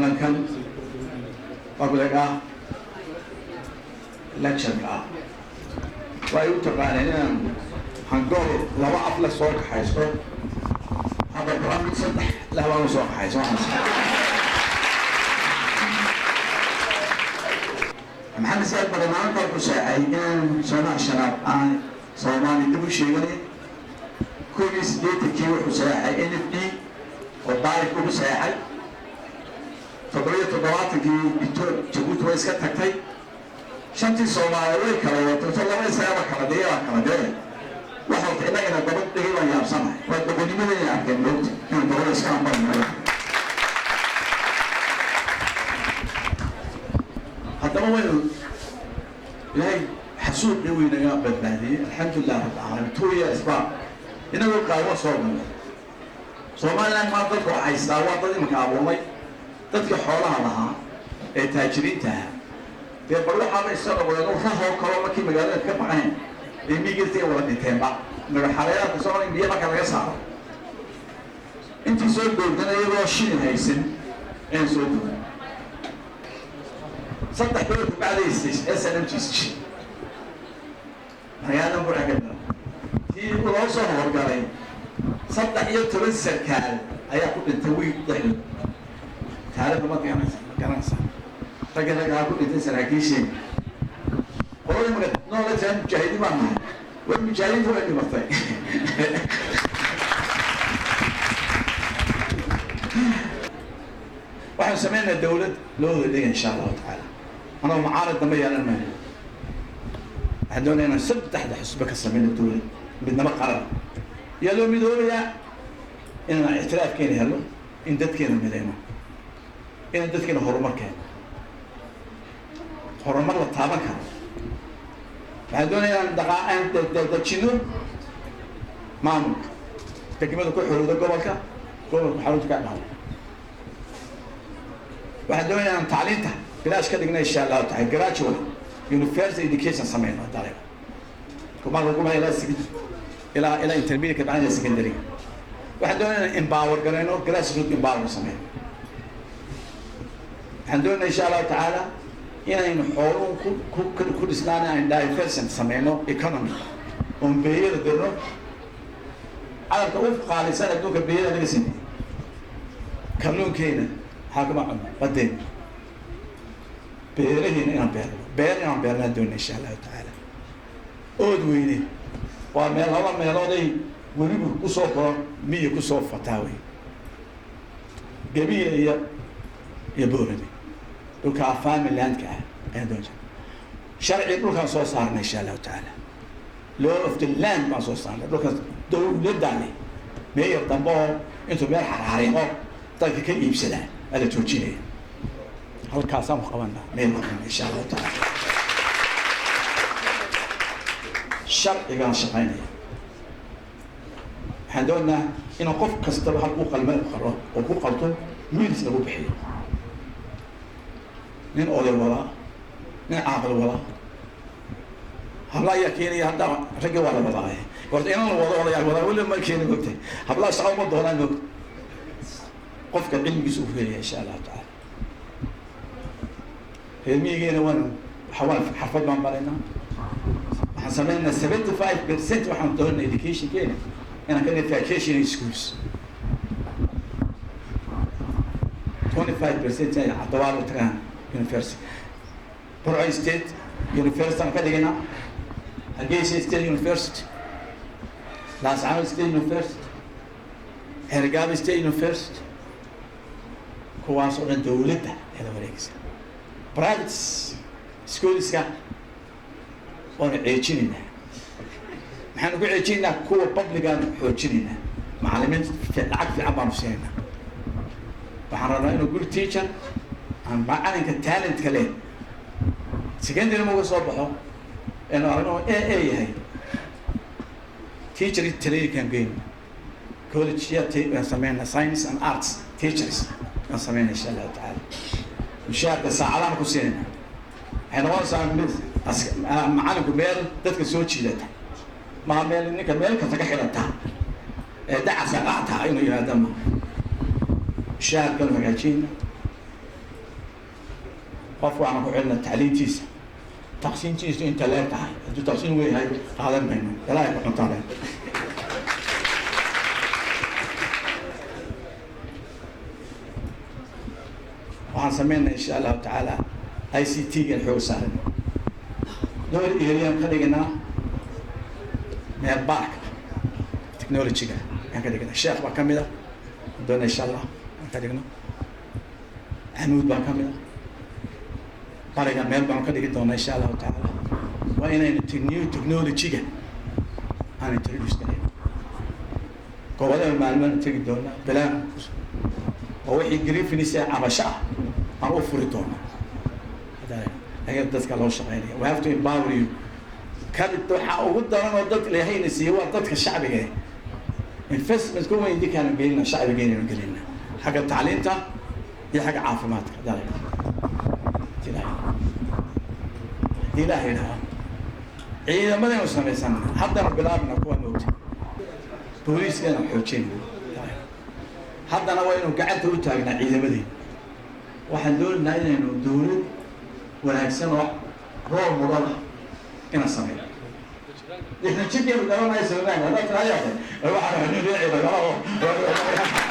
Kulankan public ah, lectureka ah, way u taqaaneen inaan hangool laba af le soo kaxaysto. Hadda barnaamij saddex leh baan u soo kaxayso. Waxaas Maxamed Siyaad Bare maalintaa ku sheecay inaan Soomaa shanaad aan Soomaali dib u sheeganay. 81-kii wuxuu saxeexay NFD oo daarik ugu saxeexay. 77-kii Jabuuti way iska tagtay. Shantii Soomaali way kala wato, laba isagaba kala dee waa kala dee. Wax horta innagana daba dhigay baan yaabsanahay. Waa doqonimadayna arkeen, moogta inaan dabada iska ambarnayo. Haddaba waynu Ilaahay xasuuqii waynaga badbaadiyey, alxamdulilah rabbi caalamiin. 2 years baa inagoo qaawan soo galnay Somaliland. Maa dadku haystaa waa dad imanka abuurmay, dadkii xoolaha lahaa ee taajiriinta ahaa. Dee bal waxaaba isa noqdeen rahoo kaloo markii magaalada ka baxeen ee migirtay wada dhinteenba magaxaleeyaadka Soomaaliya biyo marka laga saaro. Intii soo doogdana iyagoo shilin haysan ayaan soo doogay. 3 bilood kabacday SNM t magaalada Burca ka dara tii loo soo howlgalay, 13 sarkaal ayaa ku dhintay wiil dhexdood. Taariikhda ma garanaysa, ma garanaysa ragga raggaa ku dhintay saraakiisheen. Qolada imaka noola jiraan mujaahidiin baan nahay, way mujaahidiinta way dhimatay. Waxaan sameynaa dawlad loo wada dhega, insha Allahu tacaala. Anoo mucaarad damba yeelan mayno. Waxaan doonaya inaan saddexda xusbe ka sameyno dawlad midnimo qaran. Yaa loo midoobayaa? Inaan ictiraafkeena helo, in dadkeena midayno, inaan dadkeena horumar keeno, horumar la taaban karo. Waxaan doonaya inaan dhaqaa aan dejino maamulka degmada ku xorowda gobolka, gobolka xarunta ka dhahdo. Waxaan doonaya inaan tacliinta bilaash ka dhigna, insha Allahu taala, graduate university education sameyno daliba kumarka kuma ilaa ilaa intermediate ka bacda secondary. Waxaan doonaya inaan empower garayno, grassroot empower sameyno. Waxaan doonaya, insha Allahu tacaala, inaynu xooluhu ku dhisnaan, aan diversion sameyno economy oon beeyada dirno. Cadabka u qaalisan adduunka beeyada laga sameeyey. Kalluunkeena maxaa kama cunno? Badeena, beeraheena inaan beerno, beer inaan beernaan doona, insha Allahu tacaala. Ood weyne waa meel laba meelooday welibu kusoo goro miyi kusoo fataa wey, Gabiila iyo Boorame, dhulkaa familandka ah ayaan doonaa. Sharci dhulkaan soo saarnay, insha Allahu tacaala, law of the land baan soo saarnay. Dhulkaas dawladdaa leh. Meeyar dambe oo intuu meel xarxariiqo dadka ka iibsadaa aa la joojinaya. Halkaasaan ku qabanaa meel qabana, insha Allahu tacaala. Sharcigaan shaqaynaya. Waxaan doonaynaa inuu qof kastaba halkuu qalma qalo oo ku qalto milis lagu bixiyo. Nin oday wadaa, nin caaqil wadaa, habla ayaa keenaya. Hadda ragga waa la wadaa. Horta inan la wado odayaal wadaa weli ma keeni, mogtahay? Hablaha shaqo uma doonaan, mogta. Qofka cilmigiisa u helaya, insha Allahu tacaala. Reer miyigeena waan waxawaan xarfad baan baraynaa. Waxaan sameynaynaa 75%. Waxaan doonaa educationkeena inaan ka dhigno vocational schools, 25% ay cadabaal u tagaan university. Burco State University aan ka dhigaynaa, Hargeysa State University, Laascanood State University, Xergaabo State University. Kuwaas oo dhan dawladda ayaa la wareegaysa. Private schoolska waanu ceejinaynaa. Maxaanu ku ceejinaynaa? Kuwa publicaanu xoojinaynaa. Macalimiin lacag fiican baanu siinaynaa. Waxaan rabnaa inuu good teacher aan macalinka talentka leh secondary mauga soo baxo eenu aragno a yahay teacher training geyn college ya aan sameynaa science and arts teachers aan sameynaa, insha Allahu tacaala. Mushaharka saacadahan ku siinayna. Waxay noqonaysaa mid macalinku meel dadka soo jiidata, maha meel ninka meel kasta ka xidhata ee dacaska qaata inuu yimaado. Ma mushaharkanu hagaajinayna. Qofku waxaan ku celina tacliintiisa, taqsiintiisu inta leeg tahay. Hadduu taqsiin weyn yahay, qaadan mayno. Ilaahay ku cuntaa leen. Waxaan sameynaa, insha Allahu tacaala, ICT gan xoog saaran. Dhowr area ka dhignaa, meel baarka technology-ga ayaan ka dhignaa. Sheekh baa kamid ah doona, insha Allah aan ka dhigno. Xamuud baa kamid ah. Bariga meel baanu ka dhigi doonaa, insha Allahu tacaala. Waa inaynu new technology-ga aan introduce garayno gobolada. Maalmaanu tegi doonaa bilaan oo wixii grievance ee cabasho ah aan u furi doonaa. Laakiin dadka loo shaqeynaya, we have to empower you. Kan waxaa ugu daran oo dad Ilaahayna siiye waa dadka shacbiga. Investment ku weyn idinkaanu gelina, shacbigeynaynu gelina, xagga tacliinta iyo xagga caafimaadka. Hadii Ilaah yidhaha, ciidamadaynu samaysana haddana bilaabna kuwa moogta booliiskana xoojina. Haddana waa inuu gacanta u taagnaa ciidamadeena. Waxaan doonaynaa inaynu dowlad wanaagsan oo role model ah inaan sameyno. 60 jirkeenu garanaya Somaliland haddaad tiraahdo, waxaan nin reer.